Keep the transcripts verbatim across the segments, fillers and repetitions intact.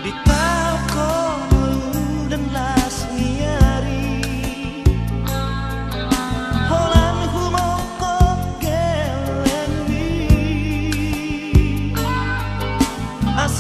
Ditaokhon udan las ni ari, holan humongkop gellengmi. As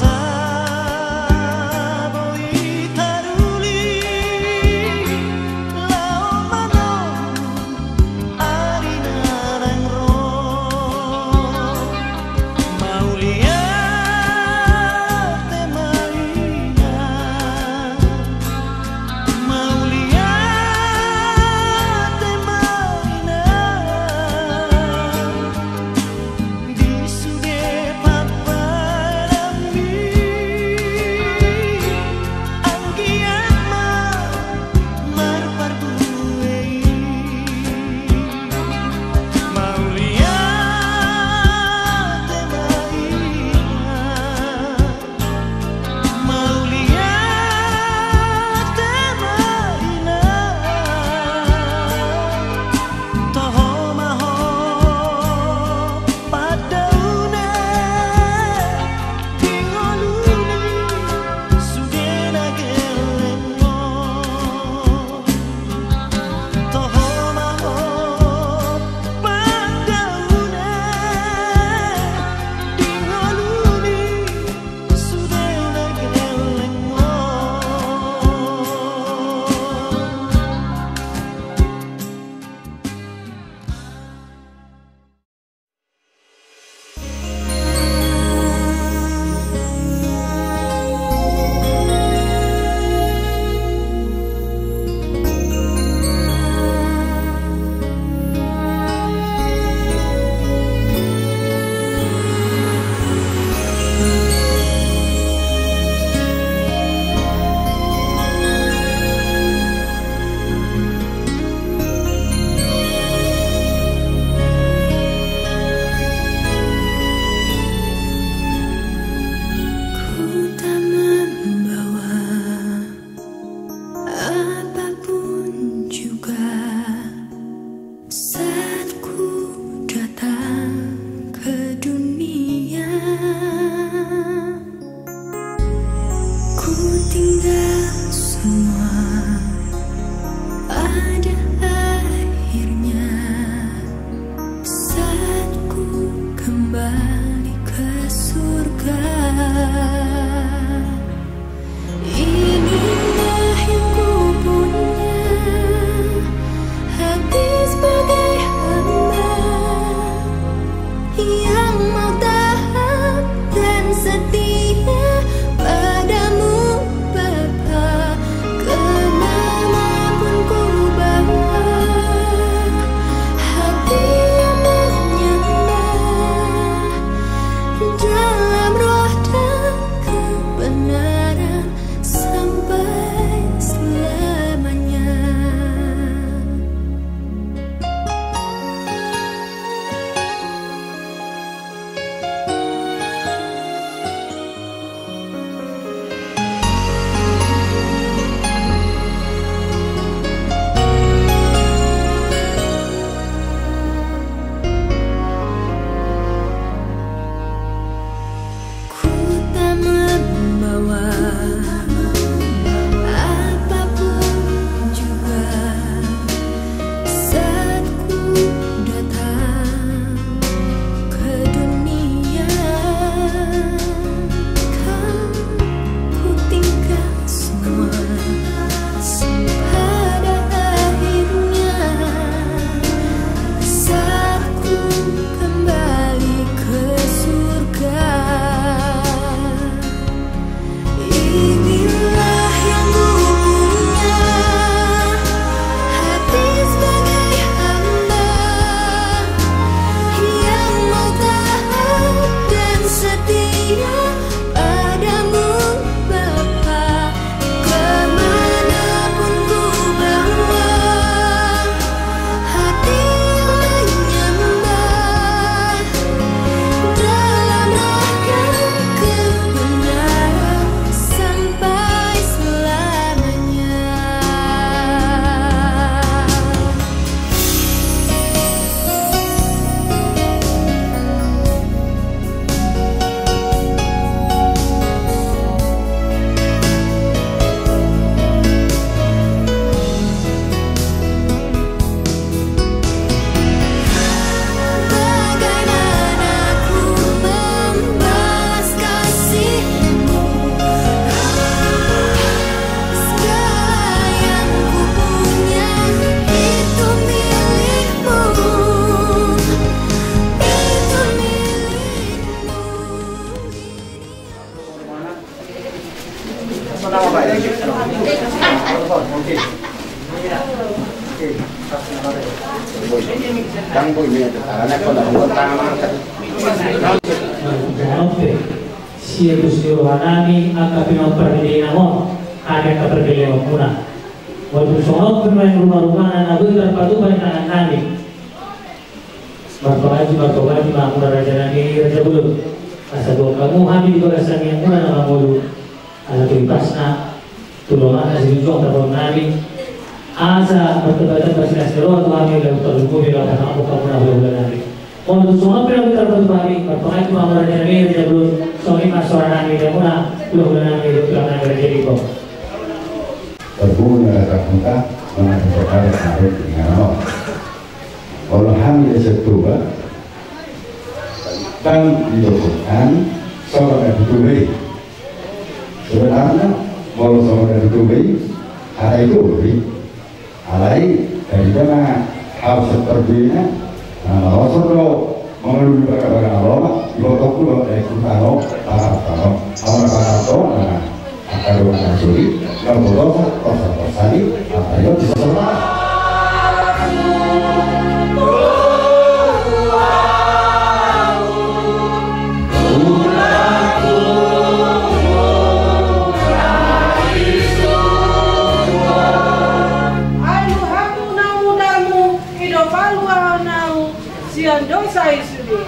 Sia tus ni rohanami angka pinompar ni dainang on, hami angka pargellengonmuna. Molo tung songon on pe nuaeng rumarumana na boi tarpatupa di tangannami. Marpangaji, marpangaji ma hamuna rajanami, raja bolon. Asa boan hamu hami di bagas tangiangmuna na mangolu. Ala tu ipasna, tu lomakna, sijunjung taponon nami. Asa martamba-tamba silas ni roha tu hami, laho tarlumobi laho pasangaphon hamuna hula-hulanami. Molo tung songon on pe na boi tarpatupa hami, marpangaji ma hamuna rajanami, raja bolon, songon i ma soranami di hamuna hula-hulanami, dohot tulangnami raja i. Tarlumobi ma raja huta, manang raja adat na ro di tingki on. Molo hami di Toba, kan didok hami, songon na di Toba i. Sebenarna, molo songon na di Toba i, hata i do i. Alai, tarida ma hau sian parbue na, na malosor do mangalului bagas-bagas na lomak, diboto ku do, eh, ku tano, patar tano. Au na patar tano, na, angka dongan na suri, na boto, torsa-torsa ni, angka i do, di sosok. Alu hamu na mudarmu, i do paluahon ahu sian dosa i sude.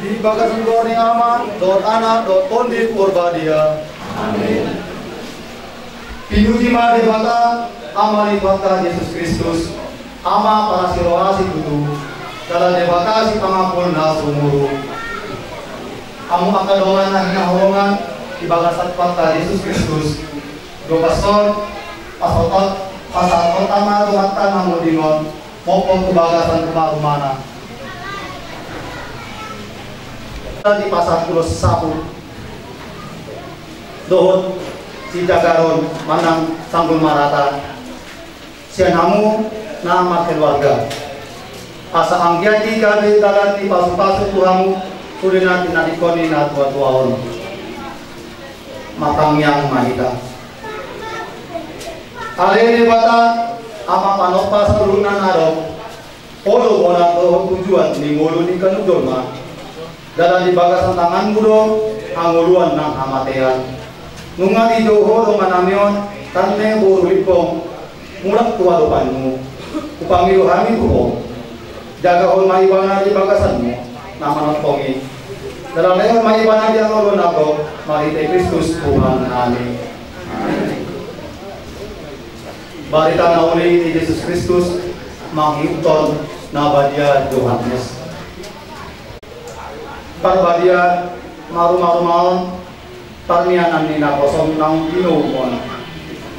Di bagasan goar ni Ama, dohot Anak, dohot Tondi Porbadia. Amin. Pinuji ma Debata, Ama ni Tuhanta Jesus Kristus, Ama parasi roha situtu, jala Debata sipangampul na sumurung. Hamu angka dongan na hinaholongan di bagasan Tuhanta Jesus Kristus, dob pasahat, pasahat, pasahat hita ma Tuhanta na murding on, mompo tu bagasan ruma-rumana. Dipasahat ulos saput dohot sijagaron manang sanggul marata sian hamu na markeluarga. Asa anggiat i gabe dalan ni pasu-pasu tu hamu sude na tinadingkon ni na tua-tua on. Martangiang ma hita. Ale Debata, Ama panompa saluhutna na adong, Ho do bona dohot tujuan ni ngolu ni ganup jolma. Jala di bagasan tanganmu do hangoluan nang hamatean. Nunga dijou Ho dongan nami on, tane boru Limbong, mulak tu adopanmu. Hupangido hami tu Ho. Jagahon ma ibana di bagasanmu na manongtong i. Jala lehon ma ibana di hangoluan na gok, marhite Kristus Tuhan nami. Amin. Barita na uli ni Jesus Kristus mangihuthon na badia Johannes. Parbadia ma ruma-ruma on, parmianan ni naposom naung tinoum on.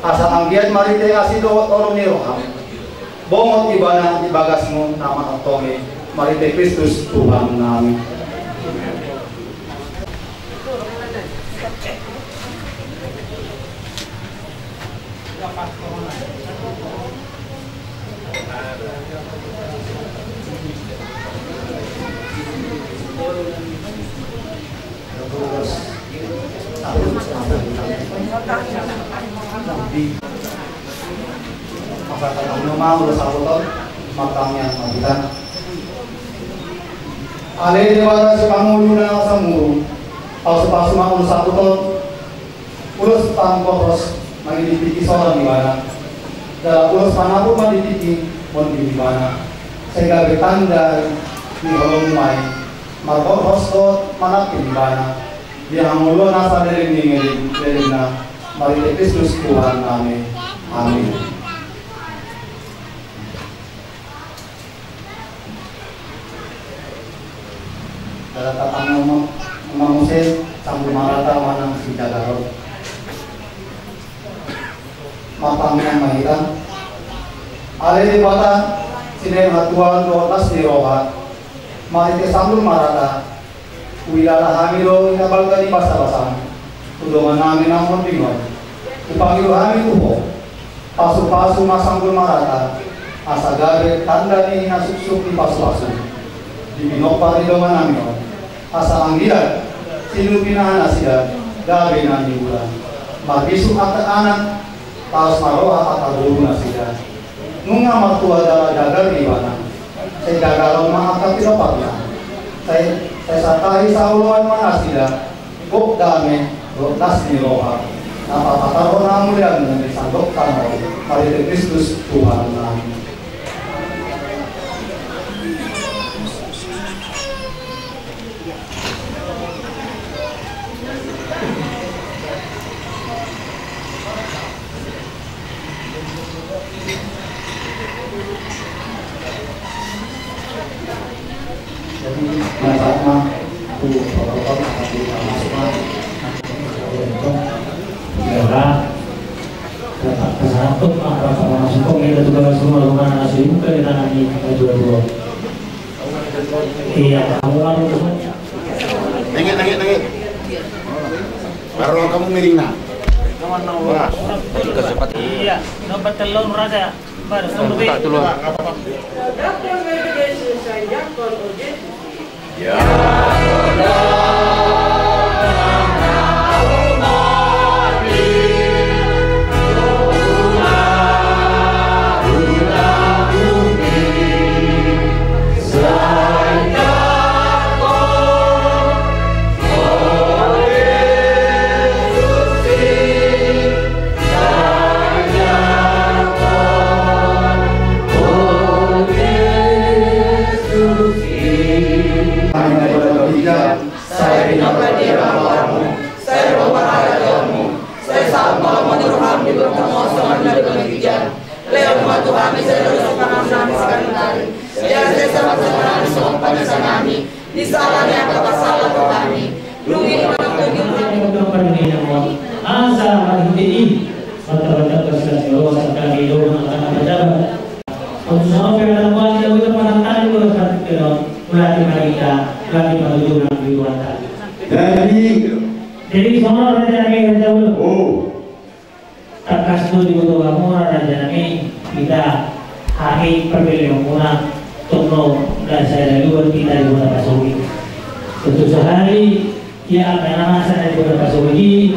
Asa anggiat marhite asi dohot holong ni roham, bongot ibana di bagasmu na manongtong i, marhite Kristus Tuhan nami. Pasahaton ma ulos saput on, martangiang ma hita. Ale Debata sipangolu na sumurung, pasu-pasu ma ulos saput on, ulos pangkorhos mangidipiki sora ni ibana. Jala ulos panapur mangidipiki monding ni ibana. Sai gabe tanda ni holongmu ma i, markorhos dohot manampil ibana di hangoluan na saleleng ni lelengna, marhite Kristus Tuhan nami. Amin. Dalam tatangnya umum, umum muse, sambil marata manang sijagaron. Martangiang ma hita. Ale Debata, sian hatuaon dohot las ni roha, Marhite sanggul marata, huilala hami do na balga ni basabasam tu dongan nami na monding on. Hupangido hami tu ho, pasupasu ma sanggul marata, asa gabe tanda ni na suksuk ni pasupasu di pinompar ni dongan nami on. Asa anggiat silupi na nasida gabe na niula. Marbisuk angka anak, laos ma roha angka boru nasida. Nunga martua jala jagar ibana, sai jagar on ma angka pinomparna. Sai, sai santahi saoloan ma nasida, gok dame, gok las ni roha. Na papatar hona hamulianmu di sandok tano, marhite Kristus Tuhannami. Jadi, masa ma, aku protokol, aku masuk ma. Ya, Pak. Ya, Pak, kesana tuh, Pak, Pak, masuk kok, kita juga semua rumah nasi buka di tangan ini, kita dua-dua. Iya, kamu kan. Nengit, nengit, nengit. Baru kamu miring, nah. Wah. Iya, nomor telur aja. Baru, nomor telur. Ya. Sai pinarbadia ma goarmu, sai ro ma harajaonmu, sai saut ma lomo ni roham di banua on songon na di banua ginjang. Lehon ma tu hami sadari on panganon nami siganup ari. Jala sesa ma tu hami songon panesanami di sala ni angka parsala tu hami. Dung i ma nang togihon hami. Asa marhite i, martabak-tabak silas ni roha, sangkap ni roha, angka na marjabar. Songon pe na buat dia udah pasang tali, udah satu kilo. Mulai di Marita, mulai di Madura, di Ruanta. Jadi, jadi songon raja nami, raja ulo. Oh. Tangkas do diboto hamu, raja nami, hita, hami parbelehonmuna, tong do, nda sada dua hita di Kota Pasogi. Tontu sahali, ia angka na masa na di Kota Pasogi,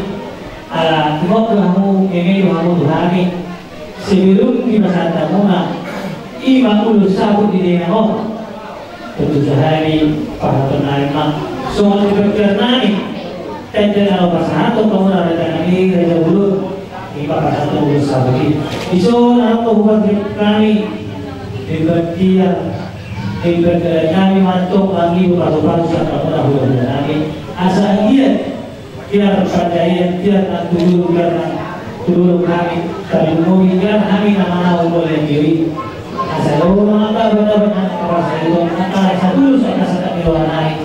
ala tingkos do hamu, meme do hamu tu hami. Sebelum dipasahat hamuna, i ma ulos saput di dainang on. Tontu sahali pasahaton nami ma. Songon di bacaan nami. Tanda na pasahaton hamuna raja nami, raja ulo. I ma pasahaton ulos saput i. Dison na ro tu huta nami. Di batiar. Di batiar nami mantong nami pasu-pasu sian hamuna hulahula nami. Asa anggiat. Biar parjaian, biar na tu dolok, biar na tu dolok hami, tapi mungkin biar hami na manang umur yang diri. Asa lo mangka bata-bata na kapasa itu, angka satulus angka satak di luar nai.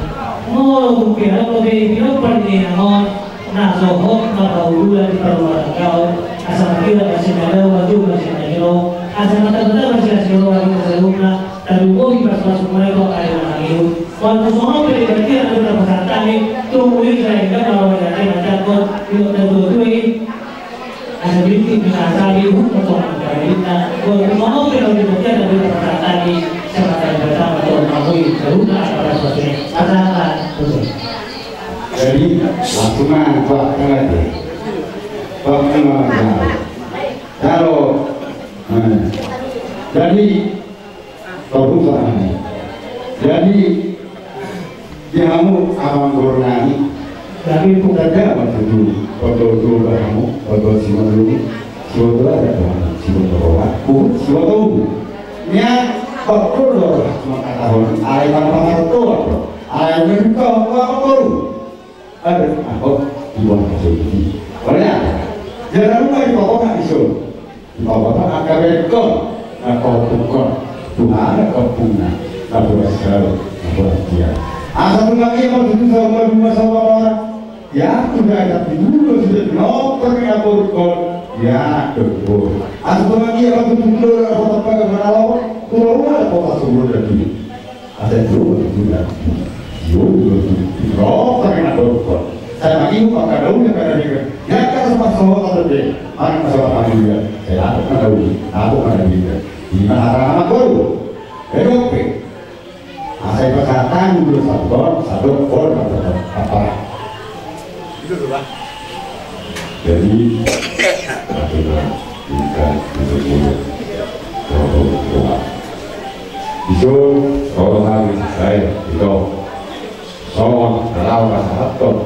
Molo tu pihak lo be pinompar di dainang on, na sohot na paululan di parluar kau, asa mangkira masih ada, wajib masih ada, asa mata-mata masih ada, wajib masih ada, Tarugohi pas masuk mulai kok ayo nang iu. Walaupun songon pe di bagian ada dapat santai, tunggu ini saya ingat kalau ada yang macam kok, yuk dan dua-dua ini. Ada bintik dengan asal ibu, kosong angka berita. Walaupun songon pe di bagian ada dapat santai, sama saya pertama tuh mamui, terus apa rasanya? Katakan, betul. Jadi, langsung aja, waktu aja. Waktu aja. Kalau, nah, jadi, Jadi, di hamu amang boru nami, tapi bukan dia waktu itu, foto dulu hamu, foto si Manlumi, si foto ada tuh, si foto roha, bukan si foto. Nia, foto lo, maka tahun, alai tanpa foto, alai lebih kau, kau foto. Ada, ah, oh, di bawah kasih ini. Boleh ada? Jangan lupa di bawah kasih. Bapak angka bekkon, angka ompungkon, Tuhan angka ompungna, na bolas selalu, na bolas dia. Asa tu nang ia matutu sama dua sama orang. Ya, tu daya tapi dulu sudah nopper ni angka ompungkon. Ya, tu. Asa tu nang ia matutu dulu, apa tempat yang mana lo? Keluar apa pasal dulu tadi. Asa juo juga. Juo juga. Roh, tapi nak berubah. Saya lagi lupa kada udah kada juga. Ya, kada sempat semua kalau dia. Mana masa apa juga. Saya takut kada udah. Takut kada juga. Di mana anak baru? Bedok pe. Asa ipasahat hami dulu satu ton, satu ton, satu ton. Apa? Jadi, akhirnya kita bisa mulai. Kalau doa. Iso, kalau hari saya itu, soal kalau pasahat ton,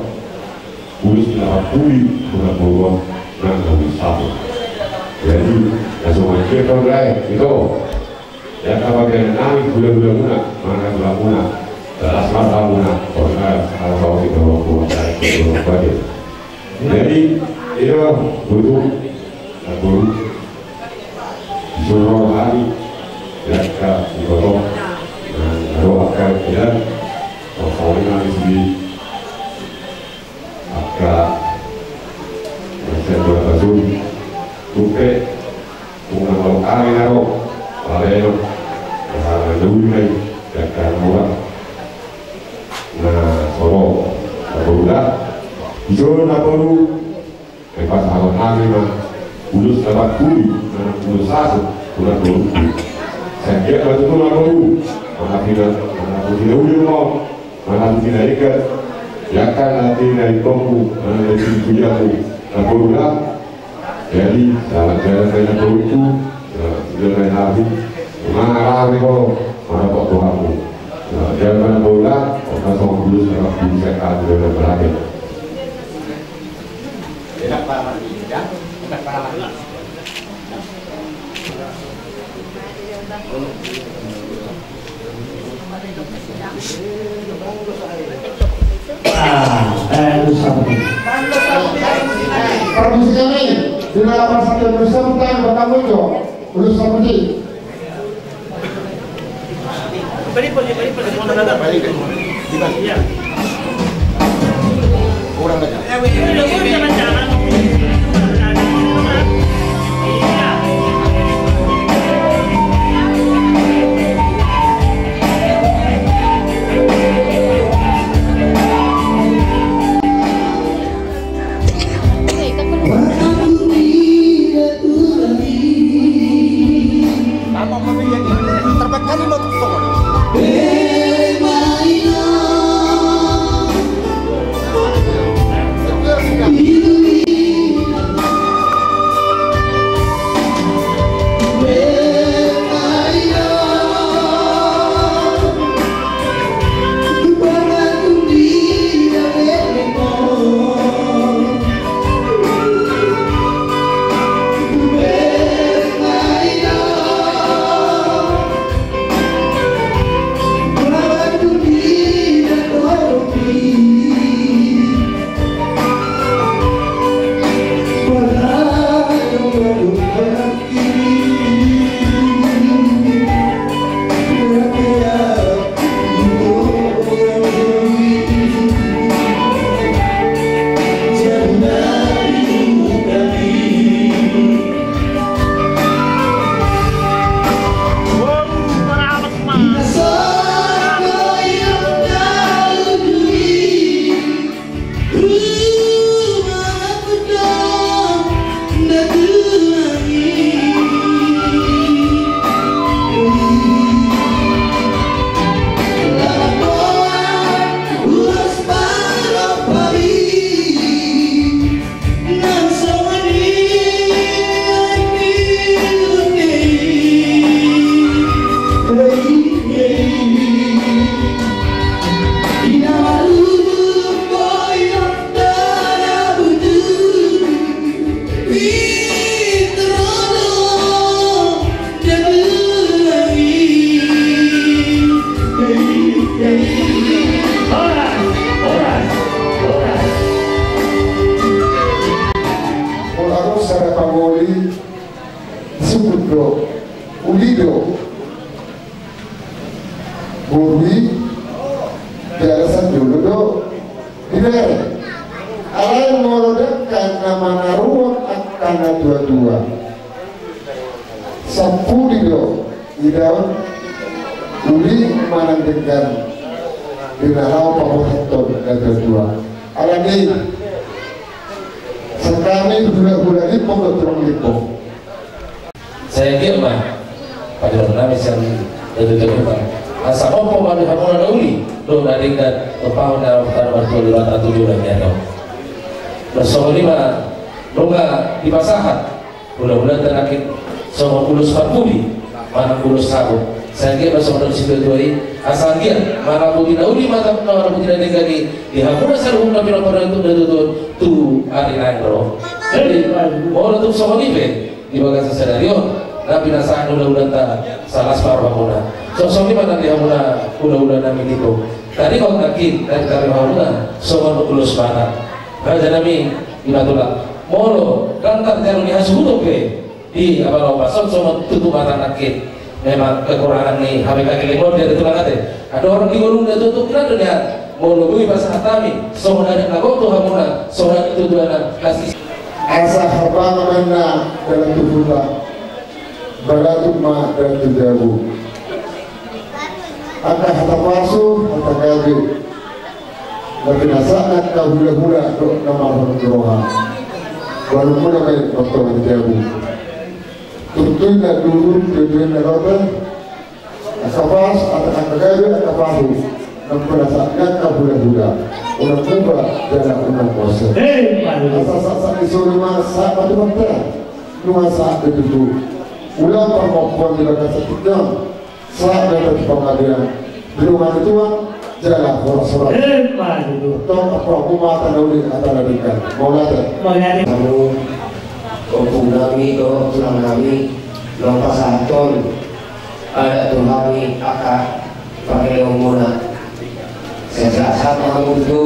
ulos na parpudi, bukan buruan, nang ulos satu. Jadi, langsung aja ton, itu. Ia kabagian nami hulahula muna, mana hula muna, dalas mata muna, pernah kalau kau tidak mampu mencari kedua bagi. Jadi, ia butuh, butuh, disuruh hari, ia ka, iboto, nah, lalu akan bilang, pokoknya di sini, Angka, angka dua pasung, tupe, unang lauk ari na ro, paleno, pahala na uli nai, angka na ura. Na soro, na boru da, ijo na boru, epas awal nami ma, ulos na parpudi, na ulos satu, ulos boru. Sanggiat batu tu na boru, mana pina, mana pina uli mau. Mana tu tina ikan, ia kan nanti na ingkongku, mana na tingku jamu, na boru da. Jadi, dalam jalan saya na boru tu, ya, sudah saya nabi, mana rame ho, mana pok bohamu. Ya, jalan mana boru da, oka song bulus, mana bulus saya kan, sudah na berakhir. Enak banget, ya, enak banget. Ah, eh, ulos saputi. Permisi kami, di mana pas ada ulos saputi, bertanggung jawab. Ulos saputi. Molo adong sada pangoli, disebut do, uli do. Boru i, jala sanjolo do dibere. Alai molo dengkan na manaruhon angka na tua-tua, sampuli do idaon Uli manang denggan di na laho pabotohon na tua-tua. Alani i, sangkami hulahula Limbong dohot tulang Limbong. Sai anggiat ma panjouon nami sian datu-datu, asa hompo ma di hamuna na uli dohot na denggan, tumpahon ni Amanta na martua Debata tu joloan ni ari on. Songon i ma nunga dipasahat hulahulanta nangkin songon ulos parpudi manang ulos sabut. Sai anggiat ma songon na didok ni situa-tua i, asa anggiat maraputi na uli ma, maraputi na denggan i di hamuna saluhutna pinompar ni datu-datu on tu ari naeng ro. Jadi molo tung songon i pe di bagasan sadari on na pinasahat ni hulahulanta, salas ma rohamuna. Songon i ma nang di hamuna hulahula nami Limbong. Taringot nangkin na ditaringot hamuna songon ulos Batak. Raja nami, i ma tulang, molo ndang tarjalo ni hasuhuton pe di apala ombas on songon tutup mata nangkin, memang kekurangan ni hape kaki lengkon dia di tulang ate. Adong orang di golung dia tutup kinan do nian. Molo boi pasahat hami songon adat na gok tu hamuna songon adat ni tuatua na las. Asa habangan na dalan tu huta, baratuk ma dalan tu jabu. Angka hata pasu, hata gabe na pinasahat ni angka hulahula dohot na marhon roha. Walaupun nama i potong di jabu. Tuntun na dulu, tuntun na rota. Angka pas, angka gabe, angka pasu na pinasahat ni angka hulahula. Unang muba jala unang mose. Asa sahat-sahat ni solu ma sahat ma tu bontean. Nunga sahat do tutu. Ula parmompon di bagasan tingki on. Sahat do tu pangadian. Di rumah ni Tuhan jala horas-horas. Tong apa aku mata na uli hata na denggan. Mauliate. Mauliate. Hamu ompung nami dohot tulang nami, naung pasahathon adat tu hami angka parheleonmuna. Sai sahat-sahat ma hamu tutu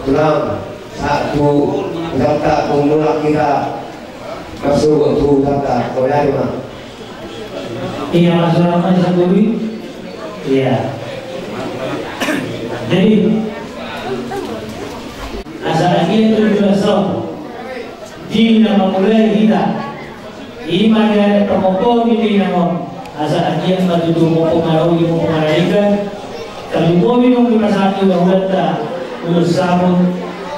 tulang, sahat tu hutanta, mulak hita marsogot tu hutanta. Mauliate ma. Ia, masuk apa di saburi? Ia. Jadi asa anggiat tu jolo saut di na mamulai hita. I ma di adat parmompon ni dainang on. Asa anggiat ma tutu mompo marauli, mompo maradinggan. Tarlumobi nunga dipasahat ni hulahulanta ulos sabut.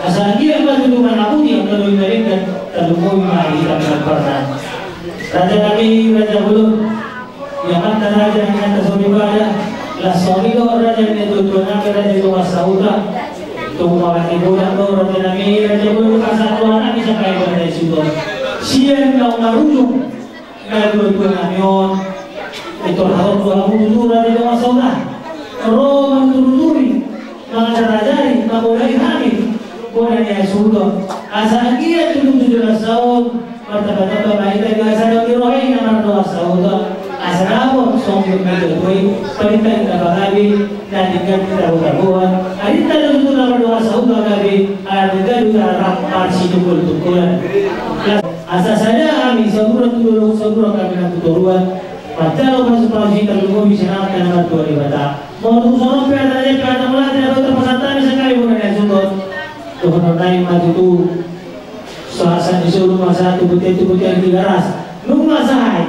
Asa anggiat ma tutu maraputi angka doli na denggan. Tarlumobi ma hita pinompar na. Raja nami, raja bolon. Ia manta raja ni hata soripada. Las songon i do raja ni tuatua nami, raja ni dongan sahuta. Tung mangati godang do raja nami, raja bolon, pasahat roha nami sangkali pada isuton. Sian naung marujung na tuatua nami on. Pintor hatop tu hamu tutu raja ni dongan sahuta. Ro manuturi-turi, mangajar-ajari, mamulai hami bona ni hasuhuton. Asa anggiat tutu tu joloan on martamba-tamba ma hita di hasadaon ni roha i na mardongan sahuta. Asa dapot songon na nidok ni tuatua i, parinta ni na pagabe, na denggan ni na tabo-taboan. Arinta do tutu na mardongan sahuta gabe, ala denggan do hita rap marsitunggol-tunggolan. Asa sada hami saluhutna tu dolok, saluhutna hami na tu toruan. Manjalo pasu-pasu i tarlumobi sian Amanta na martua Debata. Molo tung songon on pe hata na jadi, hata mauliate na boi tarpasahat hami sangkali bona ni hasuhuton. Dohonon nami ma tutu, sahat-sahat ni solu ma sahat tu bontean, tu bontean Tigaras. Nunga sahat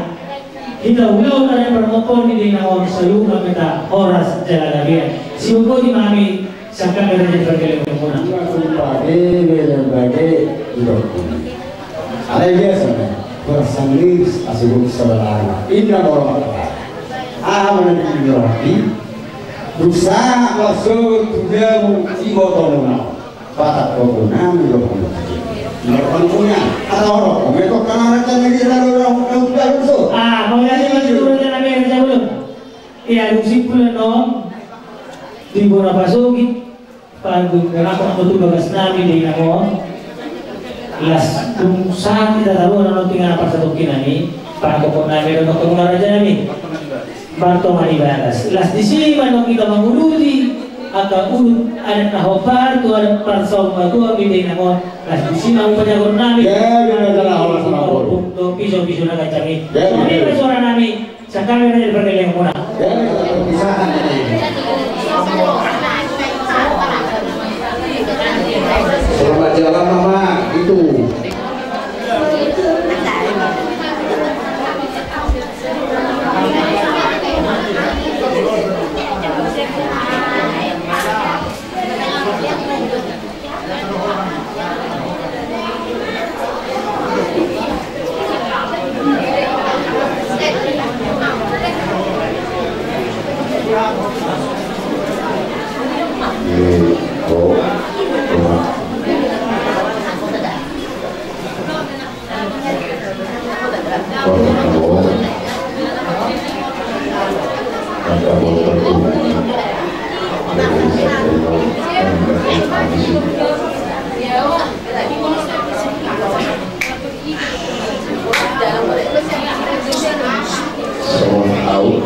hita ulaon adat parmompon ni dainang on, saluhutna ma hita horas jala gabean. Siboti ma hami. Sangkali raja ni pargellengonmuna. Ia tumpah be, bere bage, didok. Alai biasa ma, bersanding asubuk sabalana. Inna molo mata. Aha mana di rohaki? Dosa masuk tu jabu ibotomuna. Batak boto nami do. Inna panpunya. Ada orang, metok kana raja negeri lalu orang, orang sudah rusuh. Ah, mau jadi maju raja nami raja bolon. Ia dung simpul annon di bona pasogit, panggung galakon ma tutu bagas nami dainang on. Las dung sahat hita taruhon annon tu inganan parsatongkinan i, pangkokon nami do nongkon na raja nami. Martonga ni bagas. Las disi ma nong hita manguduti angka udut adat na hombar tu adat parsaurmatuaon ni dainang on. Las disi ma hamu pajagon nami. Ia, ia, ia, ia, ia, ia, ia. Dohot piso-piso na ganjang i. Ia, ia, ia. Songon i ma suara nami. Sangkali raja ni pargellengonmuna. Selamat jalan, Mama. Itu. Songon au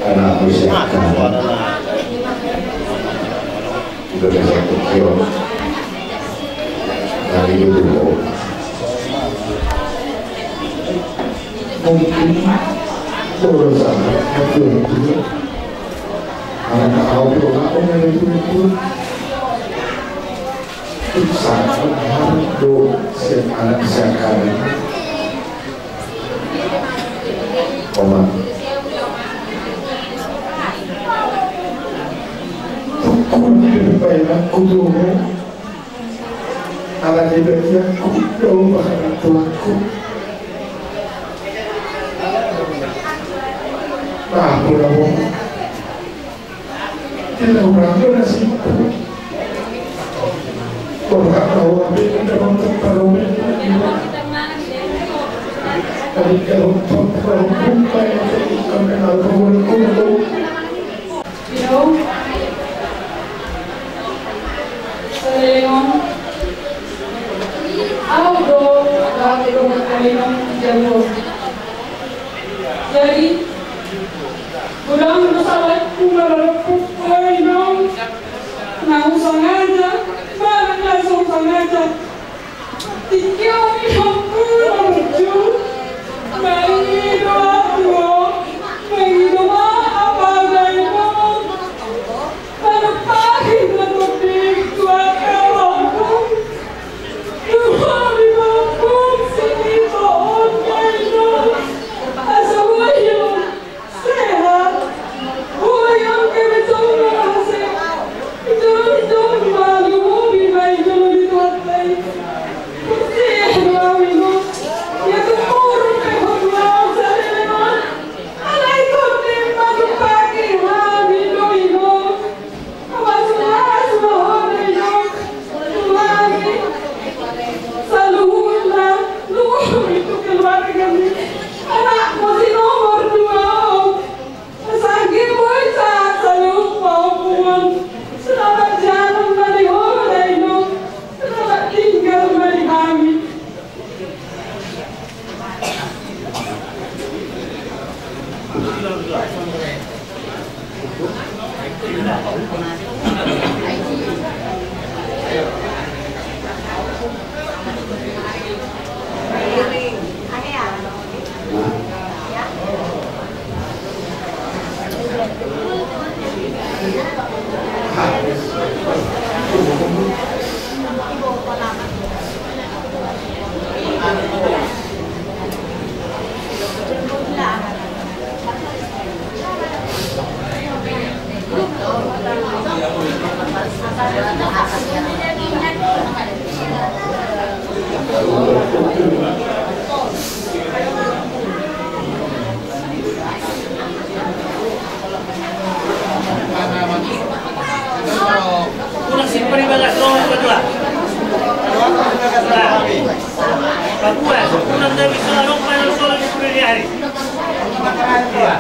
anak usia kanan. Udah bisa kecil. Nah, itu dulu. Mungkin kalau sama, tapi itu anak au, kalau aku nggak ada itu, itu sangat berharap tuh si anak saya kanan. Oma. Tukun di bainanku dulu. Ala di bagianku dulu, bagian tuanku. Nah, pura-pura. Tidak orang tu dah sibuk. Orang tahu apa yang ada untuk taruh. Tadi kalau untuk taruh pun saya itu sampai taruh pun untuk. Ino. Saleleng on. Au do, laho dohot saleleng on di jabu. Jadi, godang do salahku maradophon ho, Inong. Nunga husangaja, manang na so husangaja. Tingki on, Inongku na burju. Mangido aku ho, mangido ma au, Inong. Manang pagi na tonding tu angka rohangku. Tuhori ma, Inongku, sian hita on, Inong. Asa boi ho sehat. Boi ho gabe jolma na sehat. Jolma na lobi ma i jolo di Tuhanta i. Muse do au, Inong. Ia tumurung pe ho tu au saleleng on. Alai tonding ma tumpaki hami do, Inong. Mauliate ma, Inong. Tu hami saluhutna, lumobi tu keluargami. Anakmu si nomor dua on. Asa anggiat boi sahat saluhut pahompuon. Selamat jalan ma di ho, Inong. Selamat tinggal ma di hami. Unang simpan di bagas roha, Ketua. Papua, unang gabe sola, unang gabe sola di pudi ni ari. Papua.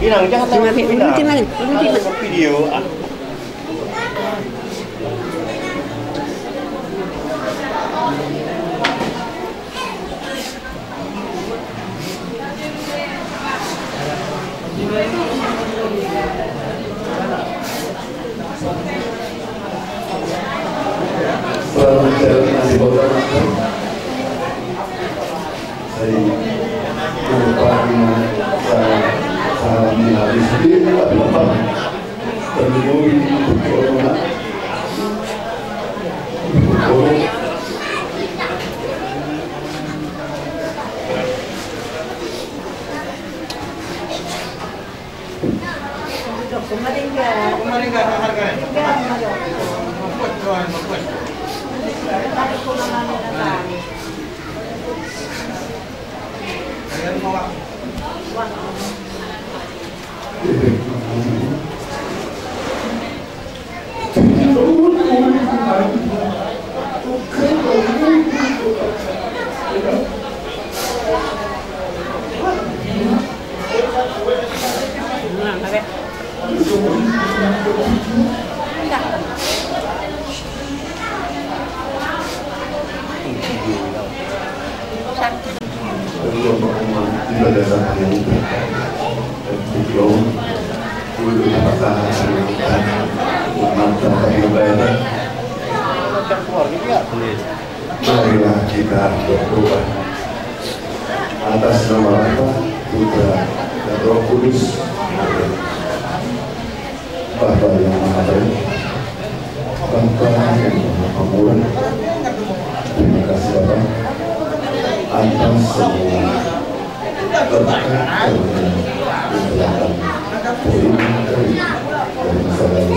Bilang, jangan tahu. Timbang, timbang, timbang. Video, ah. Salam sehat, nasi botak, mas. Saya lupa ini, saya salam di habis. Jadi, tapi apa? Terlebih untuk corona. Marilah kita berdoa. Atas nama Bapa, Putra, dan Roh Kudus. Amin. Bapa yang Maha Baik, Bapa yang Maha Pemurah, terima kasih Bapa atas semua berkat karunia yang telah kami terima dari, dari masa lalu.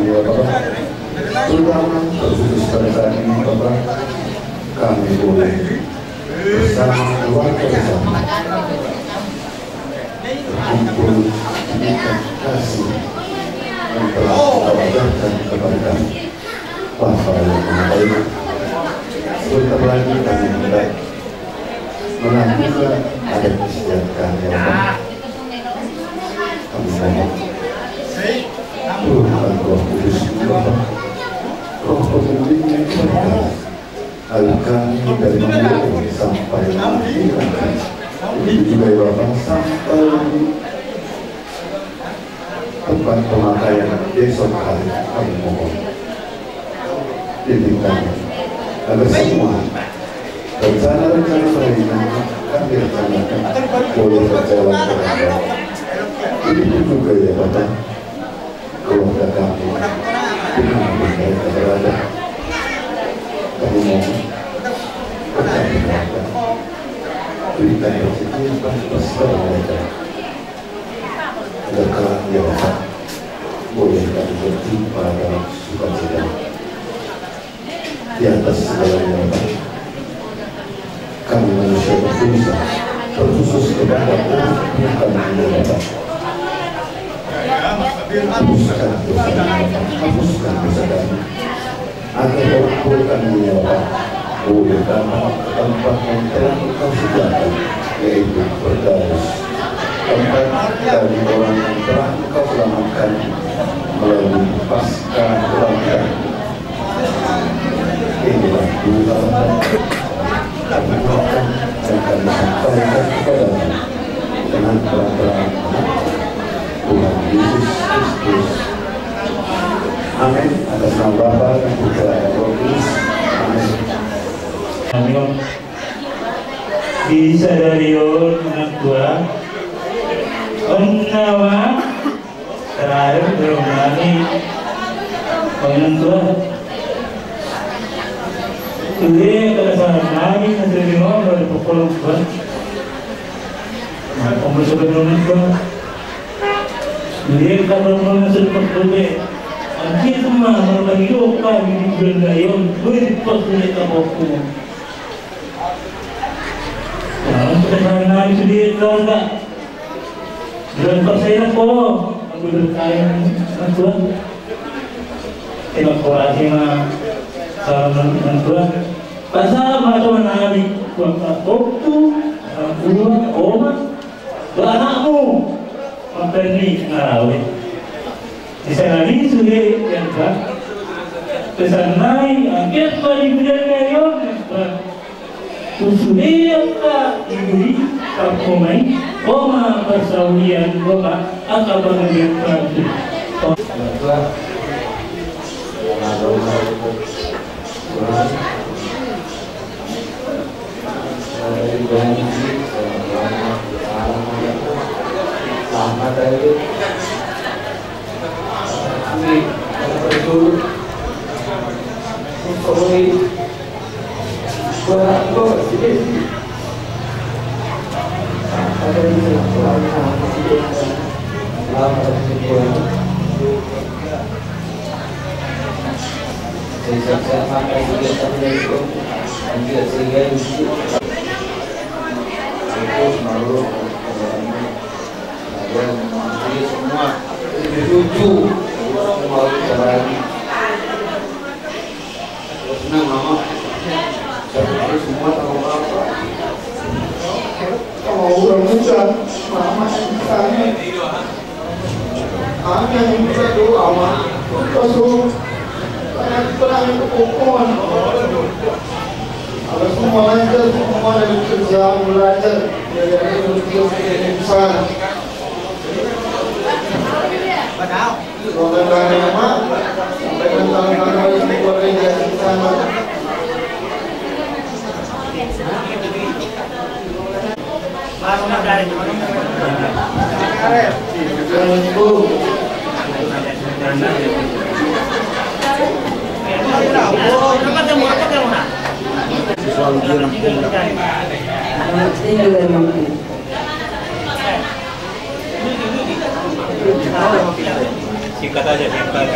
Ya Bapa, terutama terkhusus pada saat ini Bapa, kami boleh bersama keluarga besar berkumpul di tingkat kasih yang telah kita wajahkan kepada kami. Bapa yang Maha Baik, sebentar lagi kami hendak melakukan adat istiadat kami, ya Bapa. Kami mohon, turunkan Roh Kudus, Bapa. Roh pembimbingnya kepada kami. Ayo kami dari mulai sampai nanti, begitu juga ya Bapa, sampai di tempat pemakaian besok hari kami mohon. Bimbing kami, agar semua rencana-rencana baik yang kami rencanakan boleh berjalan dengan baik. Begitu juga ya Bapa, keluarga kami, di mana pun mereka berada. Kami mohon, berkati mereka, berikan rezeki yang pantas kepada mereka. Agar kelak ya Bapa, boleh kami berjumpa dalam sukacita. Di atas segalanya, Bapa, kami manusia berdosa, terkhusus kepada anak kami ini, Bapa. Hapuskan dosa kami, Bapa. Hapuskan dosa kami. Agar orang tua kami ini, Bapa, boleh datang ke tempat yang telah Engkau sediakan, yaitu Firdaus. Tempat dari orang yang telah Engkau selamatkan melalui Paskah Kebangkitan. Inilah doa kami, kami doakan dan kami sampaikan kepadamu dengan peran-peran Tuhan Yesus Kristus. Amin. Atas nama Bapa dan Putra dan Roh Kudus. Amin. Amin. Di sadari on, anak tua, on nama Terakhir, belum lagi. Penentuan. Sude, kada salah lagi, nanti di rumah, baru pukul empat. Nah, kamu sudah menentuan. Sude, kada mau masuk pukul empat. Nanti itu mah, kalau lagi, oh, kami di bulan Rayon, gue di pos, gue di kampung. Nah, untuk keterangan sude, kalau enggak, Belum percaya ko, aku bertanya, Tuhan. Terima kasih, ma. Salam, Tuhan. Pasal ma, Tuhan, nami, Tuhan, Tuhan, Tuhan, Oma, Tuhan, anakmu, Tuhan, Perni, Ngarawe. Di sana ni sude, ya, Tuhan. Pesan nai, angkat, Tuhan, di bulan Rayon, Tuhan. Sude angka i, tarpomai, oma parsaulian, oma angka pangalian parti. Semua. Semua. Senang, Mama. Semua tahu apa? Kalau orang muda, Mama yang sana. Kami yang muda doa, Mama. Terus, terus, terus, terus, kalau semua lancar, semua ada kerja, belajar. Ya, ya, ya, ya, ya, ya, ya. Singkat aja, singkat.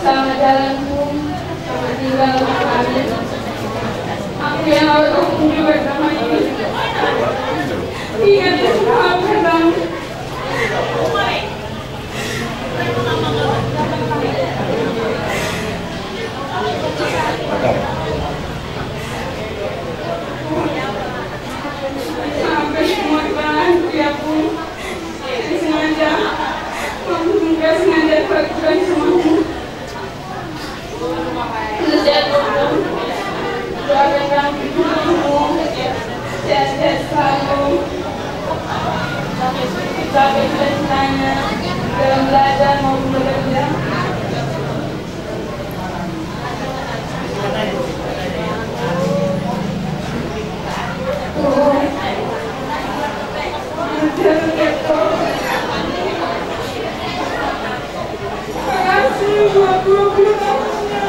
Selamat jalan, Bung. Selamat tinggal, Bung. Amin. Aku yang harus hukum juga sama ini. Ingat ya, maafkan, Bang. Sampai semua kebelahan setiapku. Jadi sengaja, aku nggak sengaja keraguan sama aku. Sehat-sehat selalu. Capai cita-citanya dalam belajar maupun bekerja. Makasih buat dua puluh tahunnya.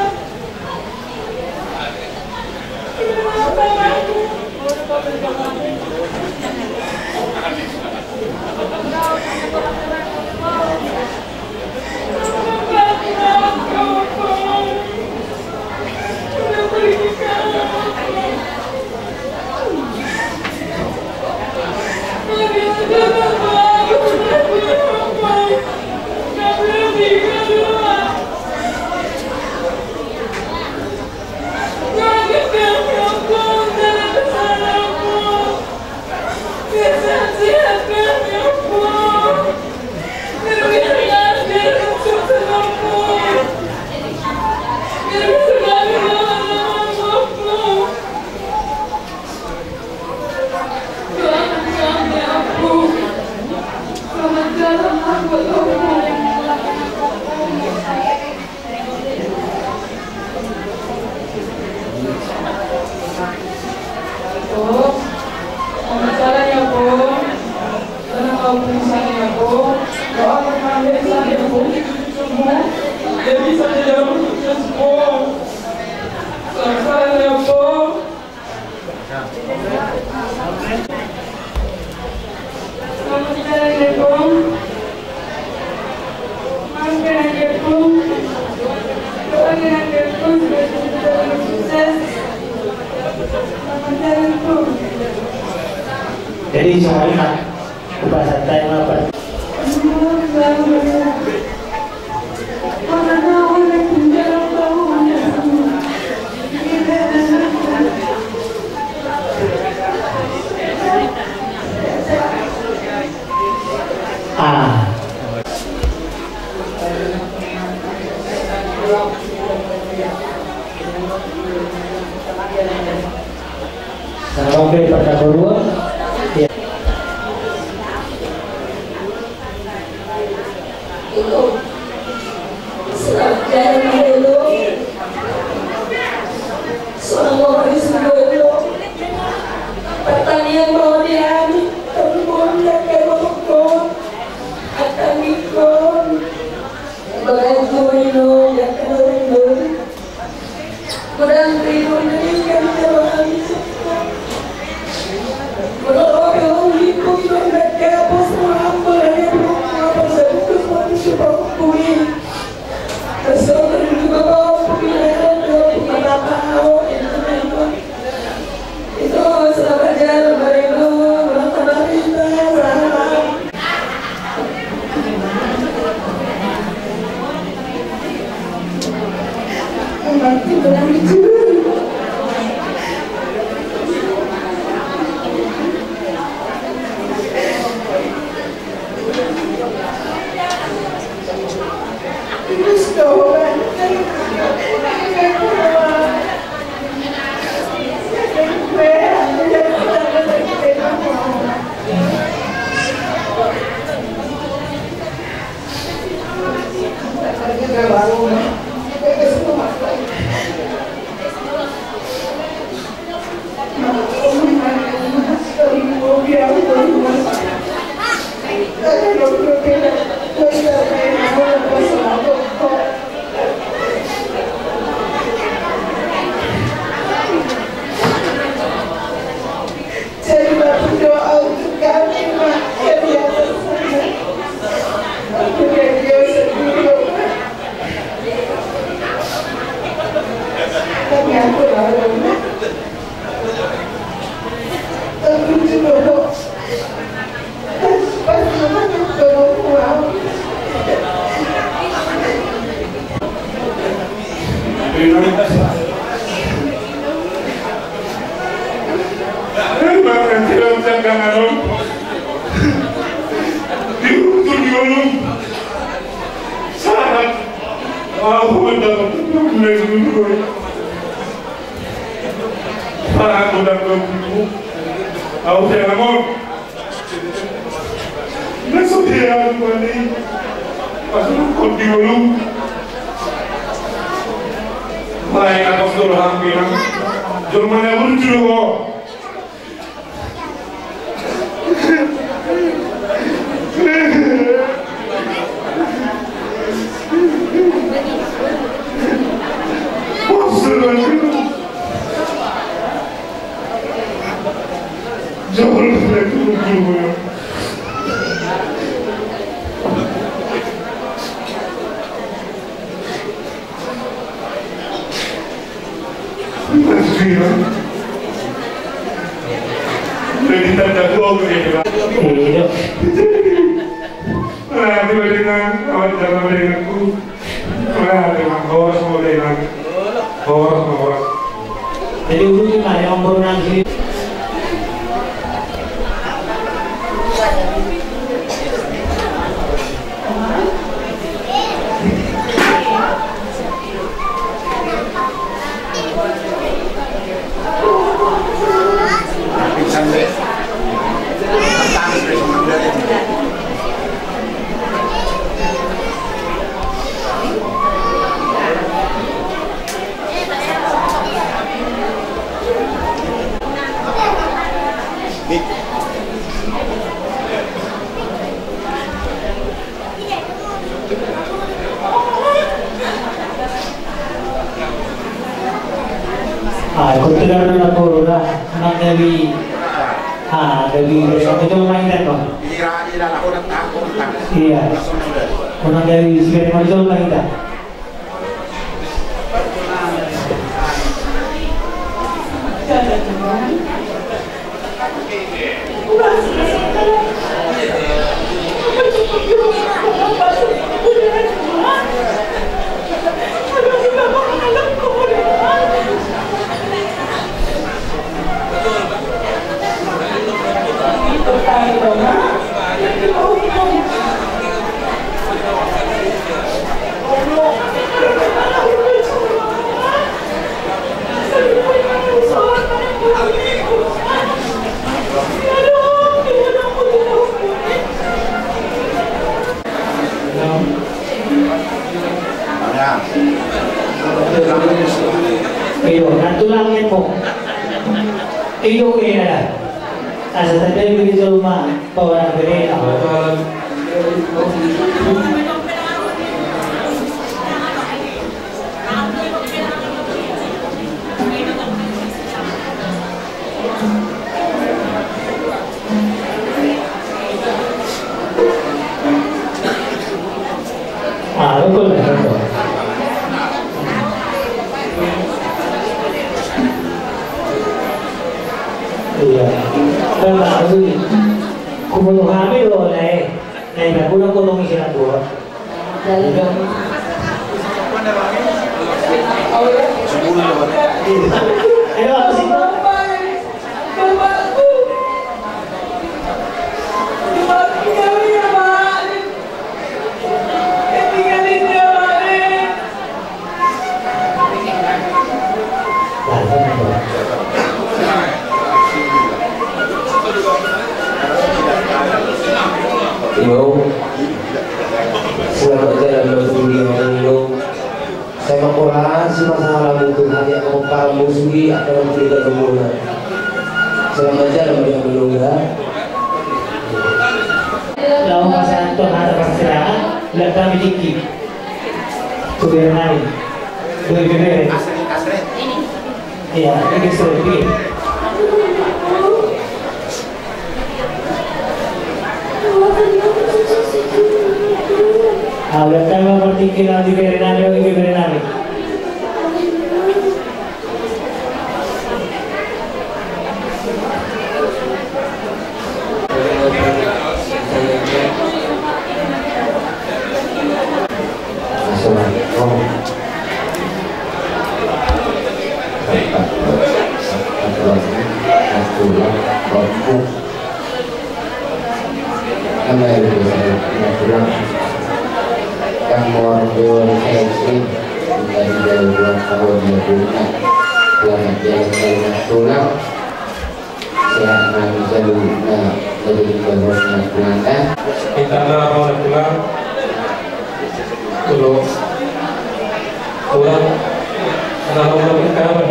Jadi semuanya upasatai apa? Ah. Sampai pertama dua. Ya. Selamat jalan, Mama. Selamat hari Minggu. Pertanian mau diani, kebun dan kebun. Akan ikon. Bagai juri lo, ya, kebun. Kurang Jadi, berdoa untuk kami, Mak, yang di atas sana. Aku dan dia sendiri, Mak. Tapi aku lalu, Mak. Aku juga, Mak. Pasti, Mak, tolong, Mak. Au te amor. Na so hea do ani. Pas ulungkon di ngolu. Mulai atas dulu hampir. Jolma na burju do ho. Iya. Nah, tiba dengan awak dalam denganku. Nah, dengan horas mau dengan. Horas, horas. Jadi, ulu di mana, Om Bro, nanti? Ah, ikut tegar na boru da, unang gabe, ah, gabe, gabe jolma hita, Bang. Iya. Unang gabe, gabe jolma hita. Iyo, nantulang ni po. Iyo, iya. Asa tanda begitu rumah, bawa anak berena. Ah, betul, betul. Iya. Kan bagus. Kumulung hamil loh, Nay. Nah, iba guna gunung isi na gua. Dari dong. Oh, iya. Iyo. Selamat jalan, Mas Budi, halo. Sai mangkorasi masalah mutu hati, angka pomparan musu i, angka na mutu di dalam muna. Selamat jalan, Mas Budi, halo. Lalu masalah tu hata persidangan, nggak kami dikit. Kubiar nari. Dua bibir. Iya, ini seru. Alat tema berpikir nanti beri nari, oke, beri nari. Selamat jalan, selamat pulang. Sehat, nang saluhutna, jadi ibadah na pulang, eh. Kita na, Bang, na pulang. Tulo. Pulang. Nah, ulang kawan.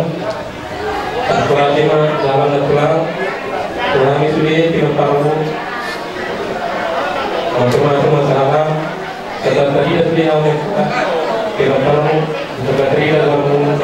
Berarti mah jalan na pulang. Pulang itu dia, tidak tahu. Macam-macam masalah. Tetap tadi dah beli awet. Kira-kira tetap tadi dah bangun.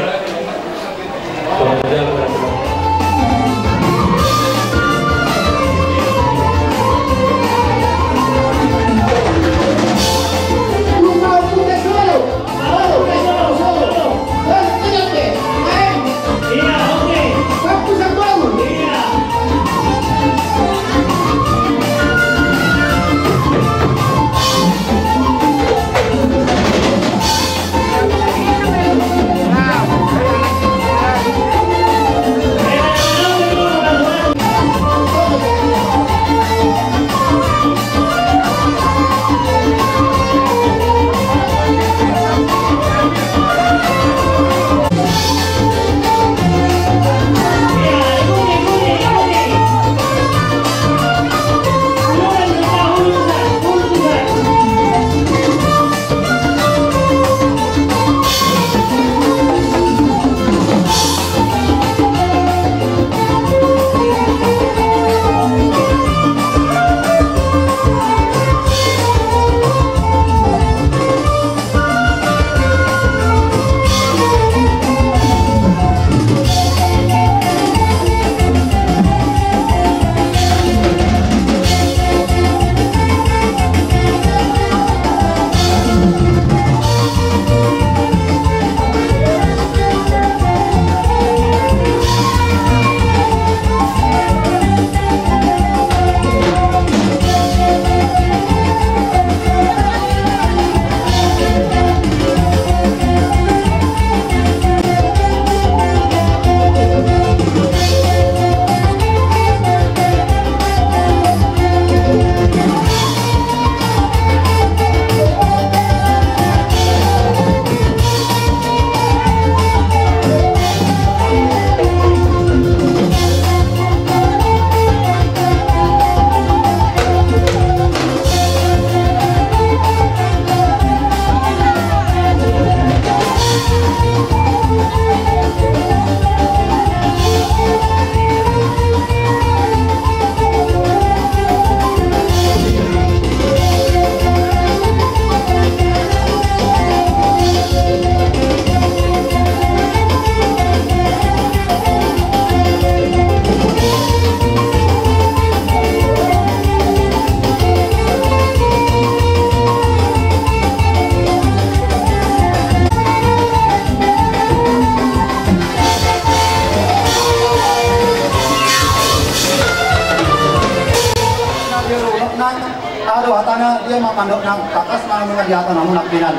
Aduh, hatana dia ma mandok nang, tangkas ma nunga di hata namu nangkinan.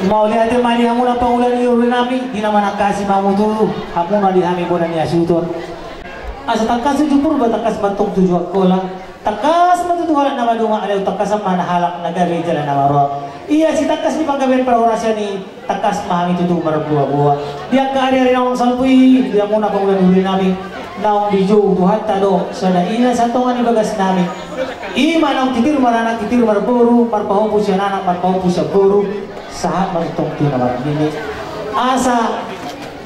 Mauliate ma di hamuna pangula ni uli nami, di na manangkasi ma hamu tutu, hamuna di hami bona ni hasuhuton. Asa tangkas tutu Purba, tangkas ma tong tutu Angkola, tangkas ma tutu halak na maduma, alai tangkasan ma na halak na gabe jala na maroa. Ia sitangkas ni panggabean parhorasaan i, tangkas ma hami tutu marboaboa. Di angka ariari na salpu i, di hamuna pangula ni uli nami, naung dijou Tuhanta do sada ina satonga ni bagas nami. I ma naung titir maranak, titir marboru, marpahompu sian anak, marpahompu sian boru, sahat ma tong tu na marnini. Asa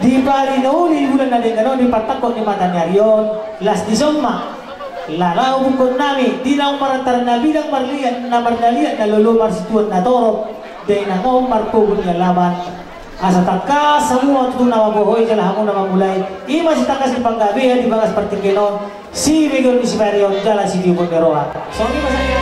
di pari na uli, di bulan na denggan on, di partangkok ni mata ni ari on, las dison ma laho bungkon nami, di naung marantar na bidang marliat, na marnaliat, na lolo marsituan na torop, dainang on marpogu ni alaman. Asa tangkas hamu ma tutu na mambohoi jala hamu na mamulai. I ma sitangkas ni panggabean di bagas partingkian on, sibegeon ni siparion jala sitiopon ni roha. Songon i ma sadia.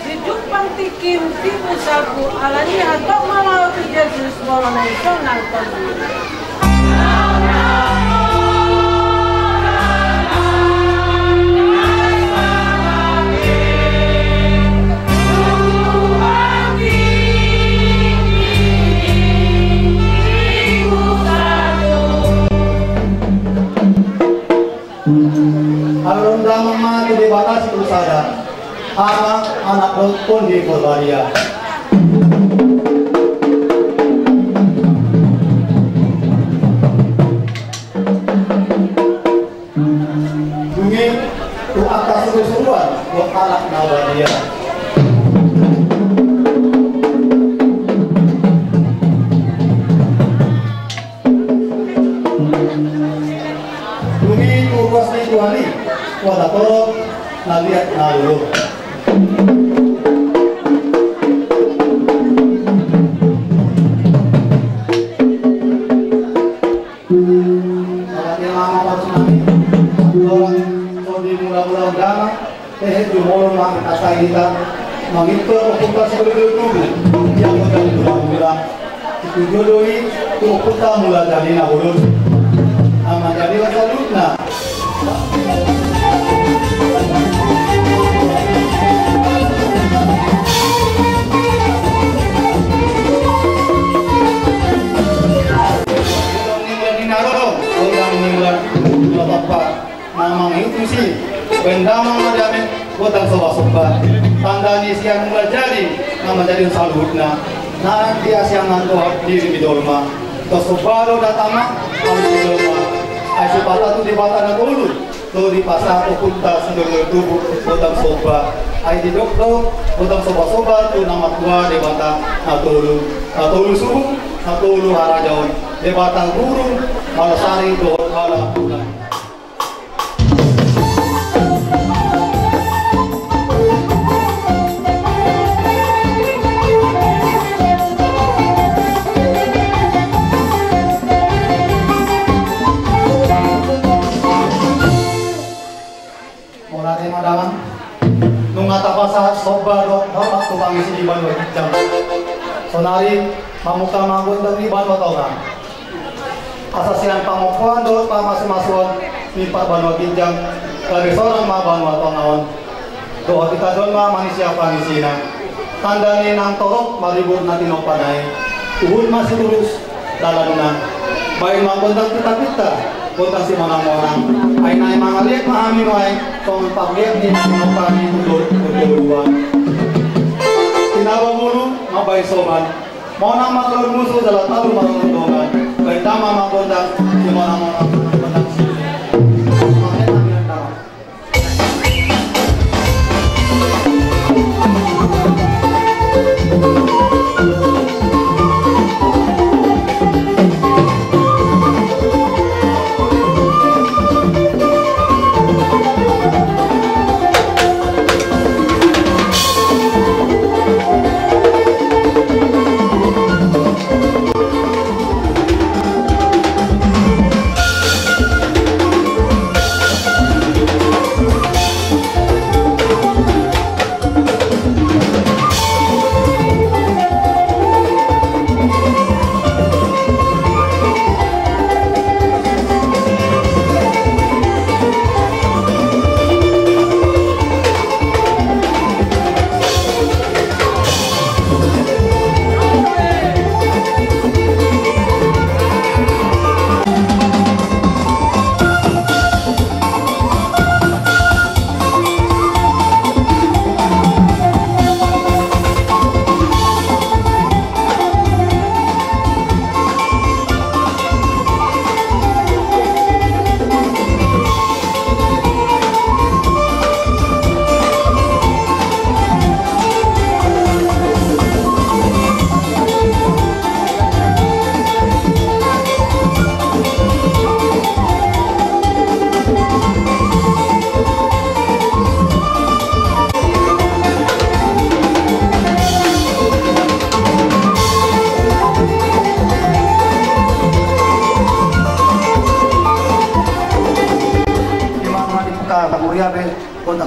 Di jumpang tingki tibu salpu, alani i hatop ma laho tu Jesus, molo na dison nang tondim. Alun damang ma tu Debata situtu sada, Ama, Anak dohot Tondi Porbadia. Dung i tu angka surusuruan dohot halak na badia. Dung i tu ruas ni Tuhan i, tu na torop, na liat, na lolo. Mauliate ma, pasu nami, songon i mula-mula on damang. Hehe, jumolo ma angka sahita mangintor ompunta sitolu tubu, ia godang mula-mula. Situju do i tu ompunta Mulajadi Na Bolon. Ama jadi saluhutna. Godang ni bulan ni na ro, godang ni bulan ni na ro. Na mangihuthon i, baen damang ma dame, godang somba-somba. Tanda ni sian Mulajadi na manjadi saluhutna. Na di hasiangan dohot di rimidolma. Tung somba do datang ma, alu rimidolma. Ai sipata tu Debata na tolu, do dipasahat ompunta sitolu tubu, godang somba. Ai didok do, godang somba-somba tu na martua Debata na tolu. Na tolu suhut, na tolu harajaon. Debata guru, Balasari dohot Balapulan. Mauliate ma damang. Nunga tapasahat somba dohot hormat tu pangisi di banua ginjang. Saonari mamungka ma gondang di banua tonga. Asa sian pangompoan dohot pamasu-masuon ni parbanua ginjang, gabe sorang ma banua tonga on. Dohot hita do on ma manisia pangisina. Tanda ni naung torop maribur na tinompana i. Huhut ma situlus dalanna. Baen ma gondang pinta-pinta, gondang simonang-monang. Ai naeng mangaliat ma hami nuaeng, songon pangaliat ni na tinompana i tu dolok, tu dolok. Tinaba mulu mambaen soban. Monang ma tu musu jala talu ma tu dongan. Baen damang ma gondang, simonang-monang, gondang si.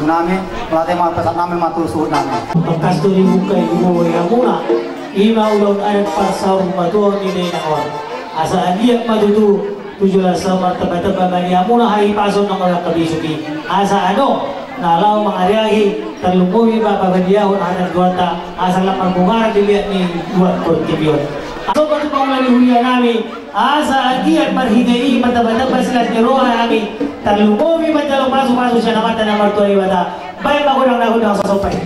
Nami, mauliate ma, pesan nami ma tu suhut nami. Tangkas do dibuka i, diboan hamuna, i ma ulaon adat parsaurmatuaon ni dainang on. Asa anggiat ma tutu tu joloan on martambatamba ma di hamuna hahipason na mangangka bisuk i. Asa adong na laho mangariahi, tarlumobi ma pabadiahon hata ni Tuhanta, asa lam marbungaran di liat ni luat portibi on. Asa ma tu pangula ni huria nami, asa anggiat marhite i martambatamba silas ni roha nami, tarlumobi manjalo pasupasu sian Amanta na martua Debata. Baen ma godang na godang somba i.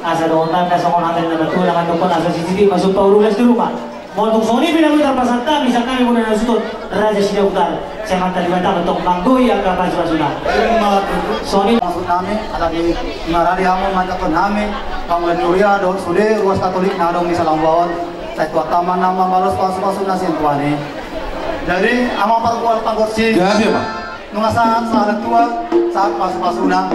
Asa dohononna songon hata ni na matua, na mandok asa sisidi ma sumpah urulas di rumah. Molo tung songon i pe na boi tarpasahat hami, sian hami muna na suhut, Raja Sidabutar, sai Amanta Debata ma tong manggohi angka pasupasuna. Songon i. Maksud nami, ala ni maradi hamu manjangkon hami pangula ni huria dohot sude ruas Katolik na adong di Salambua on, sai Tuhanta ma na mambalos pasupasuna sian Tuhan i. Jadi amang pargual panggorsing. Jadi amang. Nunga sahat sahala tua, sahat pasupasuna.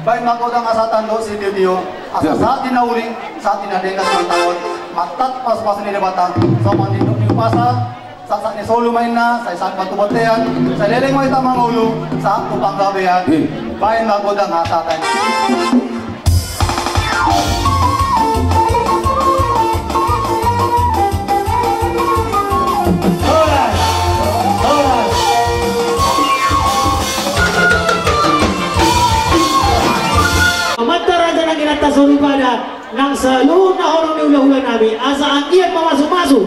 Baen ma godang asa tando sitio-tio, asa sahat di na uli, sahat di na denggan, sahat taon. Mantap pasupasu ni Debata, songon nidok ni umpasa, sahat sahat ni solu ma inna, sai sahat ma tu bontean, sai leleng ma hita mangolu, sahat tu panggabean. Baen ma godang asa tando. Amanta raja nang inanta soripada nang saluhutna horong ni hulahula nami, asa anggiat mamasumasu.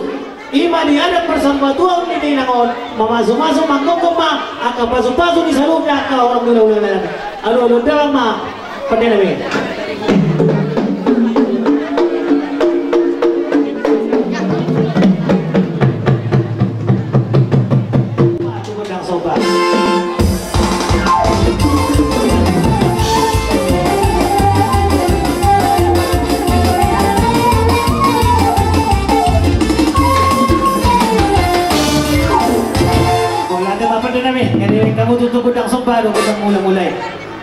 I ma di adat parsaurmatuaon ni dainang on, mamasumasu, manggokhon ma angka pasupasu ni saluhutna angka horong ni hulahula nami. Alualu dalan ma pande nami. Maju godang somba. Mauliate ma pande nami, jadi kamu tutup godang somba do godang mula-mula i.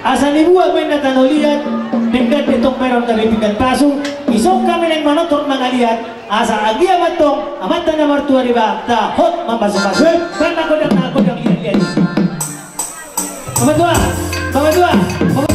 Asa nibuat ma inna tano liat, denggan do tong berang dari pinggan pasu, isok hami naeng manortor mangaliat, asa anggiat ma tong Amanta na martua Debata hot mamasumasu. Baen ma godang na godang liat-liat. Pamatua, pamatua, pamatua.